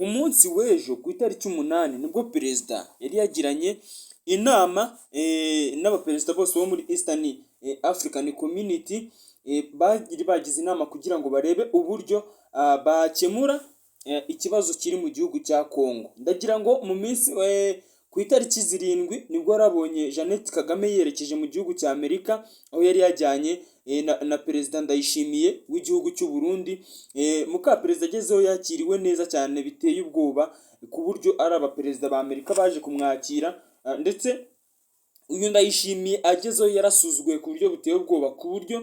Ku munsi w'ejo ku itariki 8 nibwo perezida yari yagiranye inama n'abaperezida bose bo muri Eastern African Community. Bari bagize inama kugira ngo barebe uburyo bakemura ikibazo kiri mu gihugu cya Congo. Ndagira ngo mu minsi ku itariki 7 nibwo yarabonye Jeannette Kagame yerekeje mu gihugu cya Amerika, aho yari yajyanye na Perezida Ndayishimiye w'igihugu cy'u Burundi. Muka perezida agezeho yakiriwe neza cyane biteye ubwoba, ku buryo ari abaperezida ba Amerika baje kumwakira. Ndetse uyu Ndayishimiye agezeho yarasuzuguye ku buryo buteye ubwoba, ku buryo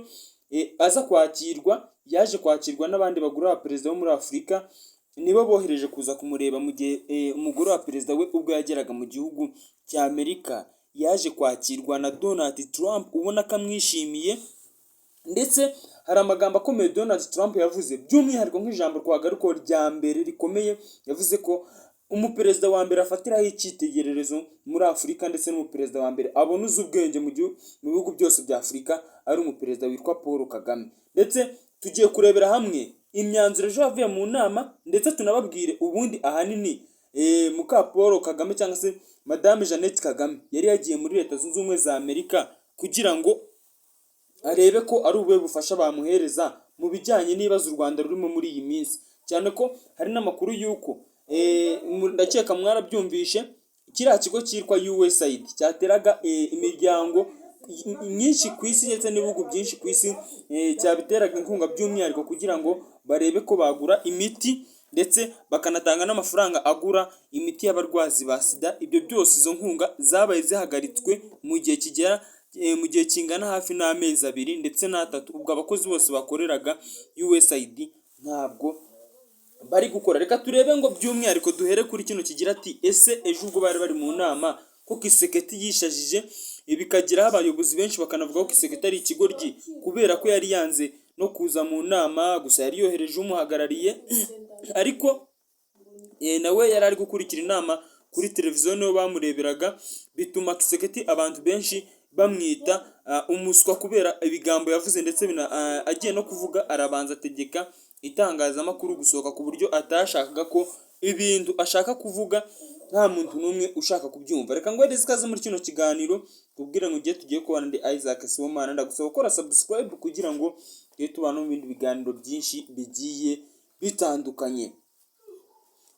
aza kwakirwa, yaje kwakirwa n'abandi bagore ba perezida bo muri Afurika, nibo bohereje kuza kumureba, mu gihe umugore wa perezida we ubwo yageraga mu gihugu cya Amerika yaje kwakirwa na Donald Trump, ubona ko amwishimiye. Ndetse hari amagambo akomeye Donald Trump yavuze, by'umwihariko nk'ijambo twagarukaho rya mbere rikomeye, yavuze ko umuperezida wa mbere afatiraho icyitegererezo muri Afurika, ndetse n'umuperezida wa mbere abona uzi ubwenge mu bihugu byose bya Afurika, ari umuperezida witwa Paul Kagame. Ndetse tugiye kurebera hamwe imyanzuro ejo yavuye mu nama, ndetse tunababwire ubundi ahanini muka Paul Kagame cyangwa se Madame Jeannette Kagame yari yagiye muri Leta Zunze Ubumwe za Amerika kugira ngo arebe ko ari ubuhe bufasha bamuhereza mu bijyanye n'ibibazo u Rwanda rurimo muri iyi minsi, cyane ko hari n'amakuru y'uko ndakeka mwarabyumvishe, kiriya kigo cyitwa USAID cyateraga imiryango myinshi ku isi ndetse n'ibihugu byinshi ku isi, cyabiteraga inkunga by'umwihariko kugira ngo barebe ko bagura imiti, ndetse bakanatanga n'amafaranga agura imiti y'abarwazi ba SIDA. Ibyo byose, izo nkunga zabaye zihagaritswe mu gihe kigera mu gihe kingana hafi n'amezi 2 ndetse n'atatu. Ubwo abakozi bose bakoreraga USAID ntabwo bari gukora. Reka turebe ngo by'umwihariko duhere kuri kino kigira ati: "Ese ejo ubwo bari bari mu nama ko Tshisekedi yishajije, bikageraho abayobozi benshi bakanavuga ko Tshisekedi ari ikigoryi kubera ko yari yanze no kuza mu nama, gusa yari yohereje umuhagarariye, ariko nawe yari ari gukurikira inama kuri televiziyo, niho bamureberaga, bituma Tshisekedi abantu benshi bamwita umuswa kubera ibigambo yavuze, ndetse agiye no kuvuga arabanza ategeka itangazamakuru gusohoka, ku buryo atashakaga ko ibintu ashaka kuvuga nta muntu n'umwe ushaka kubyumva?" Reka nguhereze ikaze muri kino kiganiro, kubwira ngo ugiye tugiye kubana, ndi Isaac Sibomana. Ndagusaba gukora subscribe kugira ngo tujye tubana mu bindi biganiro byinshi bigiye bitandukanye.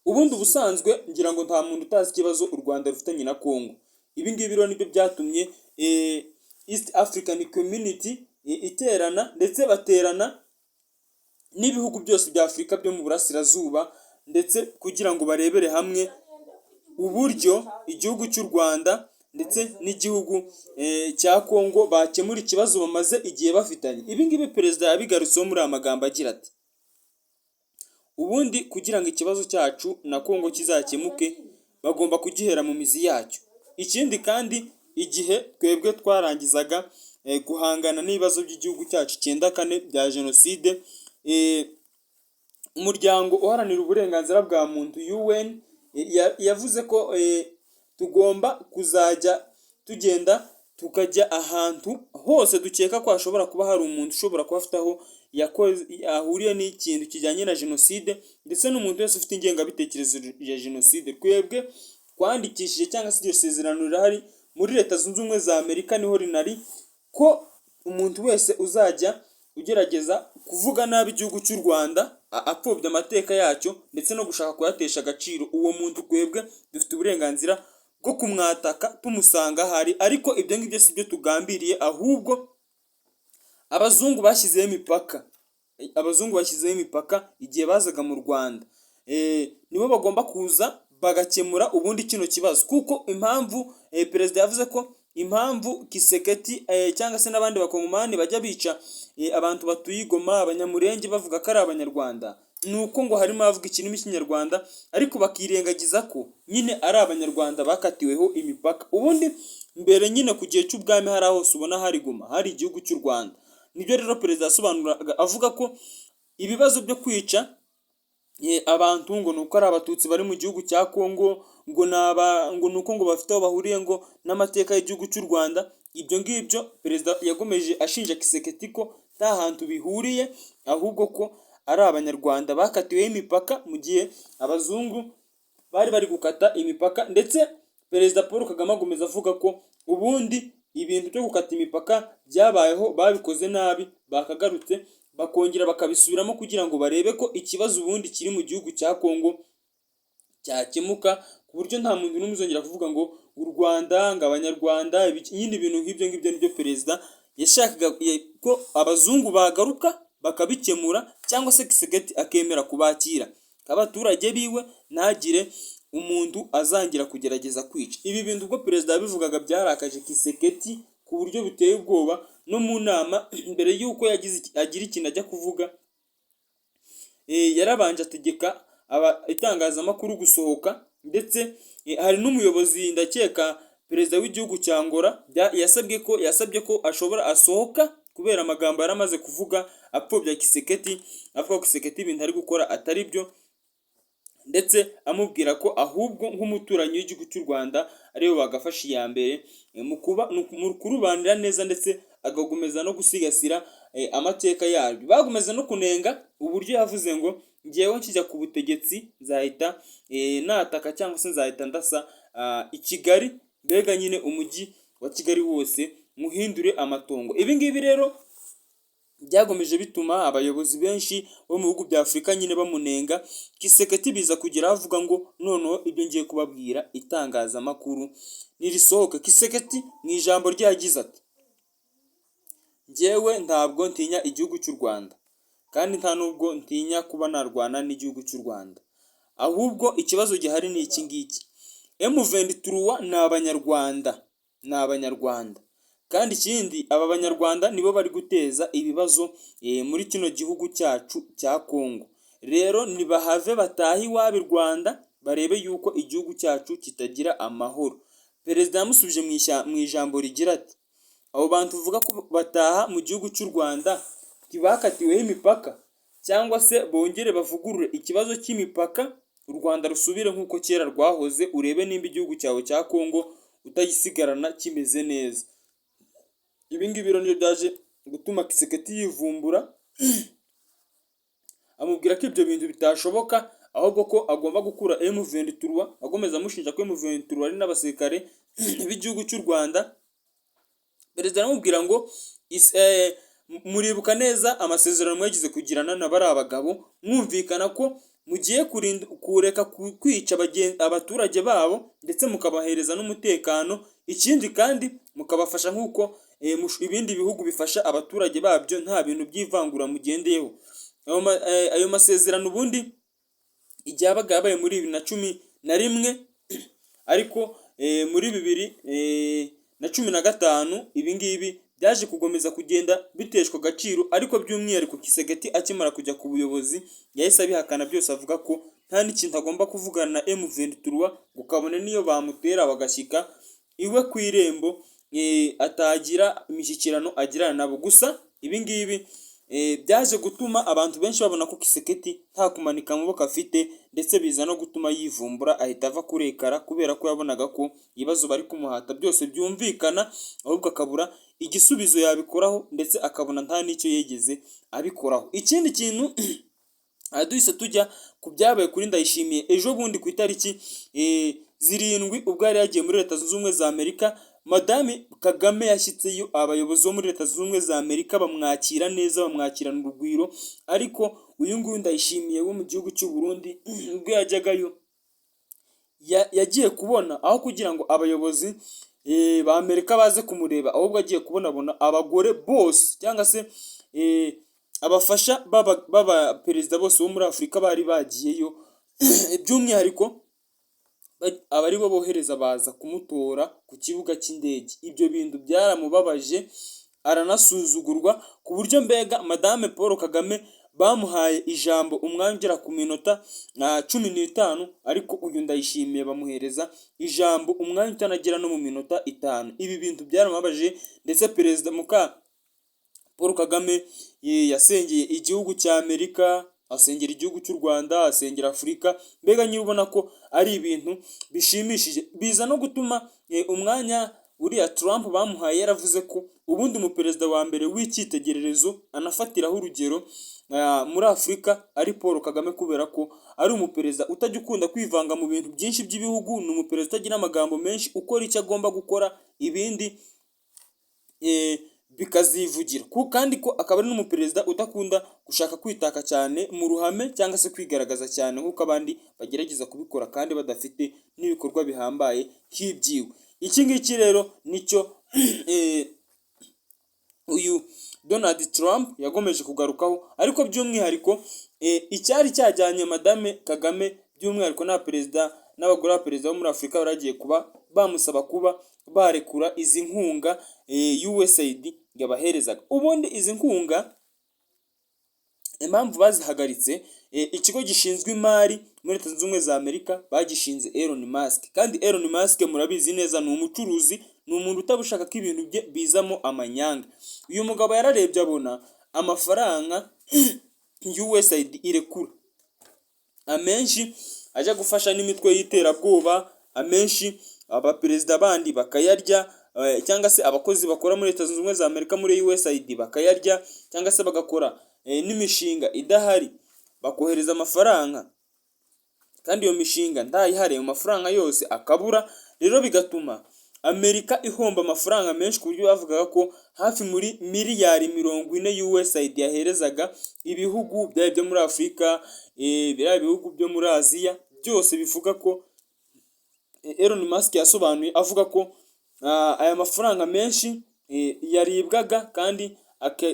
Ubundi ubusanzwe ngira ngo nta muntu utazi ikibazo u Rwanda rufitanye na Congo. Ibi ngibi rero nibyo byatumye East African Community iterana, ndetse baterana n'ibihugu byose bya Afurika byo mu burasirazuba, ndetse kugira ngo barebere hamwe uburyo igihugu cy'u Rwanda ndetse n'igihugu cya Congo bakemura ikibazo bamaze igihe bafitanye. Ibi ngibi perezida yabigarutseho muri aya magambo agira ati: "Ubundi kugira ngo ikibazo cyacu na Congo kizakemuke, bagomba kugihera mu mizi yacyo. Ikindi kandi, igihe twebwe twarangizaga guhangana n'ibibazo by'igihugu cyacu 94 bya jenoside, umuryango uharanira uburenganzira bwa muntu UN yavuze ko tugomba kuzajya tugenda tukajya ahantu hose dukeka ko hashobora kuba hari umuntu ushobora kuba afite aho ahuriye n'ikintu kijyanye na jenoside, ndetse n'umuntu wese ufite ingengabitekerezo ya jenoside. Twebwe twandikishije, cyangwa se iryo sezerano rirahari muri Leta Zunze Ubumwe za Amerika, niho rinari, ko umuntu wese uzajya ugerageza kuvuga nabi igihugu cy'u Rwanda, apfobya amateka yacyo ndetse no gushaka kuyatesha agaciro, uwo muntu twebwe dufite uburenganzira bwo kumwataka tumusanga ahari. Ariko ibyo ngibyo si byo tugambiriye, ahubwo abazungu bashyizeho imipaka. Abazungu bashyizeho imipaka igihe bazaga mu Rwanda, nibo bagomba kuza bagakemura ubundi kino kibazo." Kuko impamvu perezida yavuze ko impamvu Tshisekedi cyangwa se n'abandi bakongomani bajya bica abantu batuye i Goma, Abanyamurenge, bavuga ko ari Abanyarwanda, ni uko ngo harimo abavuga ikirimi cy'Ikinyarwanda, ariko bakirengagiza ko nyine ari Abanyarwanda bakatiweho imipaka. Ubundi mbere nyine ku gihe cy'ubwami, hari hose ubona hari Goma, hari igihugu cy'u Rwanda. Nibyo rero perezida yasobanuraga avuga ko ibibazo byo kwica abantu ngo ni uko ari Abatutsi bari mu gihugu cya Kongo, ngo naba ngo ni uko ngo bafite aho bahuriye ngo n'amateka y'igihugu cy'u Rwanda, ibyo ngibyo perezida yagomeje ashinja Tshisekedi ko nta hantu bihuriye, ahubwo ko ari Abanyarwanda bakatiweho imipaka mu gihe abazungu bari bari gukata imipaka. Ndetse Perezida Paul Kagame akomeza avuga ko ubundi ibintu byo gukata imipaka byabayeho babikoze nabi, bakagarutse bakongera bakabisubiramo kugira ngo barebe ko ikibazo ubundi kiri mu gihugu cya Kongo cyakemuka, ku buryo nta muntu n'umwe uzongera kuvuga ngo u Rwanda, ngo Abanyarwanda, nyine ibintu nk'ibyo ngibyo. Nibyo perezida yashakaga, ko abazungu bagaruka bakabikemura, cyangwa se Tshisekedi akemera kubakira abaturage biwe, ntagire umuntu azangira kugerageza kwica. Ibi bintu ubwo perezida yabivugaga byarakaje Tshisekedi ku buryo buteye ubwoba. No mu nama, mbere y'uko yagize agira ikintu ajya kuvuga, yarabanje ategeka itangazamakuru gusohoka. Ndetse hari n'umuyobozi, ndakeka perezida w'igihugu cya Angola, yasabye ko ashobora asohoka kubera amagambo yari amaze kuvuga apfobya Tshisekedi, avuga ko Tshisekedi ibintu ari gukora atari byo, ndetse amubwira ko ahubwo nk'umuturanyi w'igihugu cy'u Rwanda ariwe bagafashe iya mbere mu kurubanira neza, ndetse agakomeza no gusigasira amateka yaryo. Bagomeza no kunenga uburyo yavuze ngo: "Ngewe nkijya ku butegetsi nzahita nataka cyangwa se nzahita ndasa i Kigali, mbega nyine umujyi wa Kigali wose muhindure amatongo." Ibi ngibi rero byagomeje bituma abayobozi benshi bo mu bihugu bya Afurika nyine bamunenga. Tshisekedi biza kugera avuga ngo: "Noneho ibyo ngiye kubabwira, itangazamakuru nirisohoke." Tshisekedi mu ijambo rye yagize ati: "Njyewe ntabwo ntinya igihugu cy'u Rwanda, kandi nta nubwo ntinya kuba narwana n'igihugu cy'u Rwanda. Ahubwo ikibazo gihari ni iki ngiki: M23 ni Abanyarwanda, ni Abanyarwanda. Kandi ikindi, aba Banyarwanda nibo bari guteza ibibazo muri kino gihugu cyacu cya Kongo. Rero nibahave batahe iwabo i Rwanda, barebe yuko igihugu cyacu kitagira amahoro." Perezida yamusubije mu ijambo rigira ati: "Abo bantu uvuga ko bataha mu gihugu cy'u Rwanda ntibakatiweho imipaka? Cyangwa se bongere bavugurure ikibazo cy'imipaka, u Rwanda rusubire nk'uko kera rwahoze, urebe nimba igihugu cyawe cya Kongo utagisigarana kimeze neza." Ibi ngibi rero nibyo byaje gutuma Tshisekedi yivumbura, amubwira ko ibyo bintu bitashoboka, ahubwo ko agomba gukura M23, akomeza amushinja ko M23 ari n'abasirikare b'igihugu cy'u Rwanda. Perezida aramubwira ngo: "Muribuka neza amasezerano mwagize kugirana na bariya bagabo, mwumvikana ko mugiye kureka kwica abaturage babo, ndetse mukabahereza n'umutekano, ikindi kandi mukabafasha nk'uko ibindi bihugu bifasha abaturage babyo, nta bintu by'ivangura mugendeyeho." Ayo masezerano ubundi igihe yabaga yabaye muri 2011, ariko muri 2015 ibi ngibi byaje gukomeza kugenda biteshwa agaciro. Ariko by'umwihariko Tshisekedi akimara kujya ku buyobozi yahise abihakana byose, avuga ko nta n'ikintu agomba kuvugana na M23, ngo kabone n'iyo bamutera bagashyika iwe ku irembo, atagira imishyikirano agirana nabo. Gusa ibi ngibi byaje gutuma abantu benshi babona ko Tshisekedi nta kumanika amaboko afite, ndetse biza no gutuma yivumbura, ahita ava kurekara, kubera ko yabonaga ko ibibazo bari kumuhata byose byumvikana, ahubwo akabura igisubizo yabikoraho, ndetse akabona nta n'icyo yigeze abikoraho. Ikindi kintu aha, duhise tujya ku byabaye kuri Ndayishimiye ejo bundi ku itariki 7, ubwo yari yagiye muri Leta Zunze Ubumwe za Amerika. Madame Kagame yashyitseyo, abayobozi bo muri Leta Zunze Ubumwe za Amerika bamwakira neza, bamwakirana urugwiro. Ariko uyu nguyu Ndayishimiye wo mu gihugu cy'u Burundi, ubwo yajyagayo, yagiye kubona, aho kugira ngo abayobozi ba Amerika baze kumureba, ahubwo agiye kubonabona abagore bose, cyangwa se abafasha b'aba perezida bose bo muri Afurika bari bagiyeyo, by'umwihariko aba ari bo bohereza baza kumutora ku kibuga cy'indege. Ibyo bintu byaramubabaje, aranasuzugurwa, ku buryo mbega Madame Paul Kagame bamuhaye ijambo umwanya ugera ku minota 15, ariko uyu Ndayishimiye bamuhereza ijambo umwanya utanagera no mu minota 5. Ibi bintu byaramubabaje, ndetse perezida muka Paul Kagame yasengeye igihugu cya Amerika, asengera igihugu cy'u Rwanda, asengera Afurika. Mbega nyine ubona ko ari ibintu bishimishije, biza no gutuma umwanya Uriya Trump bamuhaye yaravuze ko ubundi umuperezida wa mbere w'icyitegererezo anafatiraho urugero muri Afurika ari Paul Kagame, kubera ko ari umuperezida utajya ukunda kwivanga mu bintu byinshi by'ibihugu. Ni umuperezida utagira amagambo menshi, ukora icyo agomba gukora, ibindi bikazivugira, kandi ko akaba ari n'umuperezida udakunda gushaka kwitaka cyane mu ruhame cyangwa se kwigaragaza cyane nk'uko abandi bagerageza kubikora kandi badafite n'ibikorwa bihambaye nk'ibyiwe. Iki ngiki rero nicyo uyu Donald Trump yagomeje kugarukaho. Ariko by'umwihariko icyari cyajyanye Madame Kagame, by'umwihariko na perezida n'abagore ba perezida bo muri Afurika, baragiye kuba bamusaba kuba barekura izi nkunga USAID yabaherezaga. Ubundi izi nkunga impamvu bazihagaritse, ikigo gishinzwe imari muri Leta Zunze Ubumwe za Amerika bagishinze Elon Musk, kandi Elon Musk murabizi neza ni umucuruzi, ni umuntu utaba ushaka ko ibintu bye bizamo amanyanga. Uyu mugabo yararebye abona amafaranga USAID irekura amenshi ajya gufasha n'imitwe y'iterabwoba, amenshi abaperezida bandi bakayarya, cyangwa se abakozi bakora muri Leta Zunze Ubumwe za Amerika muri USAID bakayarya, cyangwa se bagakora n'imishinga idahari, bakohereza amafaranga kandi iyo mishinga ntayihari, ayo mafaranga yose akabura. Rero bigatuma Amerika ihomba amafaranga menshi, ku buryo bavugaga ko hafi muri miliyari 40 USAID yaherezaga ibihugu byaba ibyo muri Afurika, biriya bihugu byo muri Aziya byose. Bivuga ko Elon Musk yasobanuye avuga ko aya mafaranga menshi yaribwaga kandi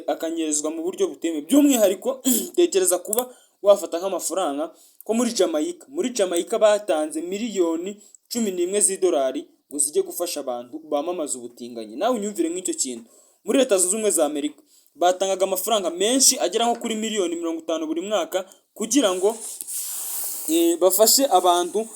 akanyerezwa mu buryo butemewe. By'umwihariko tekereza kuba wafata nk'amafaranga ko muri Jamaica, muri Jamaica batanze miliyoni 11 z'idolari ngo zijye gufasha abantu bamamaza ubutinganyi. Nawe unyumvire nk'icyo kintu. Muri Leta Zunze Ubumwe za Amerika batangaga amafaranga menshi agera nko kuri miliyoni 50 buri mwaka kugira ngo bafashe abantu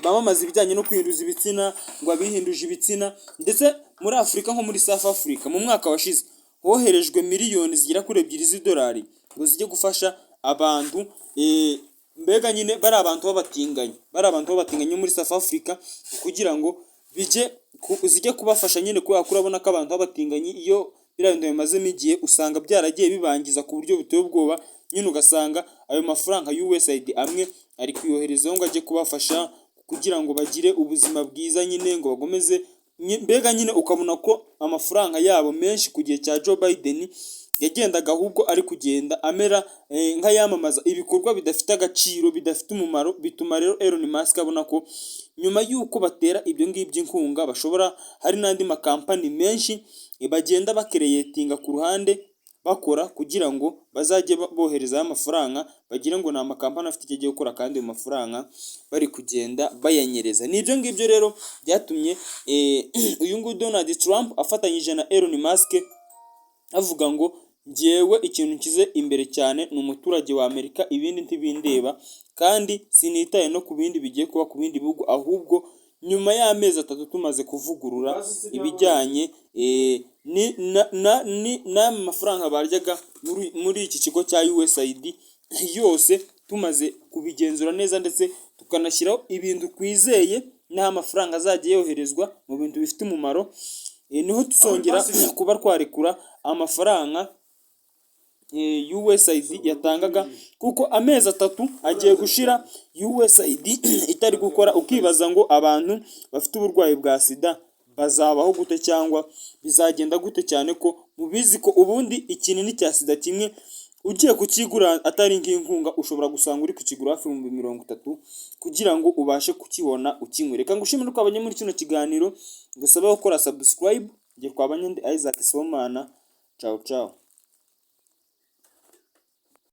bamamaza ibijyanye no kwihinduza ibitsina, ngo abihinduje ibitsina. Ndetse muri Afurika, nko muri South Africa, mu mwaka washize hoherejwe miliyoni zigera kuri 2 z'idolari ngo zijye gufasha abantu, mbega nyine bari abantu b'abatinganyi, bari abantu b'abatinganyi muri South Africa, kugira ngo bijye zijye kubafasha nyine, kubera ko urabona ko abantu b'abatinganyi iyo biriya bintu bimazemo igihe usanga byaragiye bibangiza ku buryo buteye ubwoba nyine. Ugasanga ayo mafaranga USAID amwe ari kuyoherezaho ngo ajye kubafasha kugira ngo bagire ubuzima bwiza nyine, ngo bakomeze mbega nyine ukabona ko amafaranga yabo menshi ku gihe cya Joe Biden yagendaga ahubwo ari kugenda amera nk'ayamamaza ibikorwa bidafite agaciro, bidafite umumaro. Bituma rero Elon Musk abona ko nyuma y'uko batera ibyo ngibyo inkunga, bashobora hari n'andi makampani menshi bagenda bakereyetinga ku ruhande bakora kugira ngo bazajye boherezayo amafaranga, bagire ngo ni amakampani afite icyo agiye gukora kandi ayo mafaranga bari kugenda bayanyereza. Ni ibyo ngibyo rero byatumye uyu nguyu Donald Trump afatanyije na Elon Musk avuga ngo: "Njyewe ikintu nshyize imbere cyane ni umuturage wa Amerika, ibindi ntibindeba kandi sinitaye no ku bindi bigiye kuba ku bindi bihugu. Ahubwo nyuma y'amezi 3 tumaze kuvugurura ibijyanye n'aya mafaranga baryaga muri iki kigo cya USAID yose, tumaze kubigenzura neza ndetse tukanashyiraho ibintu twizeye n'aho amafaranga azajya yoherezwa mu bintu bifite umumaro, niho tuzongera kuba twarekura amafaranga USAID yatangaga, kuko amezi 3 agiye gushira USAID itari gukora." Ukibaza ngo abantu bafite uburwayi bwa SIDA bazabaho gute cyangwa bizagenda gute, cyane ko mubizi ko ubundi ikinini cya SIDA kimwe ugiye kukigura atari nk'inkunga ushobora gusanga uri kukigura hafi 30,000 kugira ngo ubashe kukibona ukinywe. Reka ngushimire ko wabonye muri kino kiganiro, ngusabe gukora subscribe. Njye twabanye ndi Isaac Sibomana. Ciao ciao.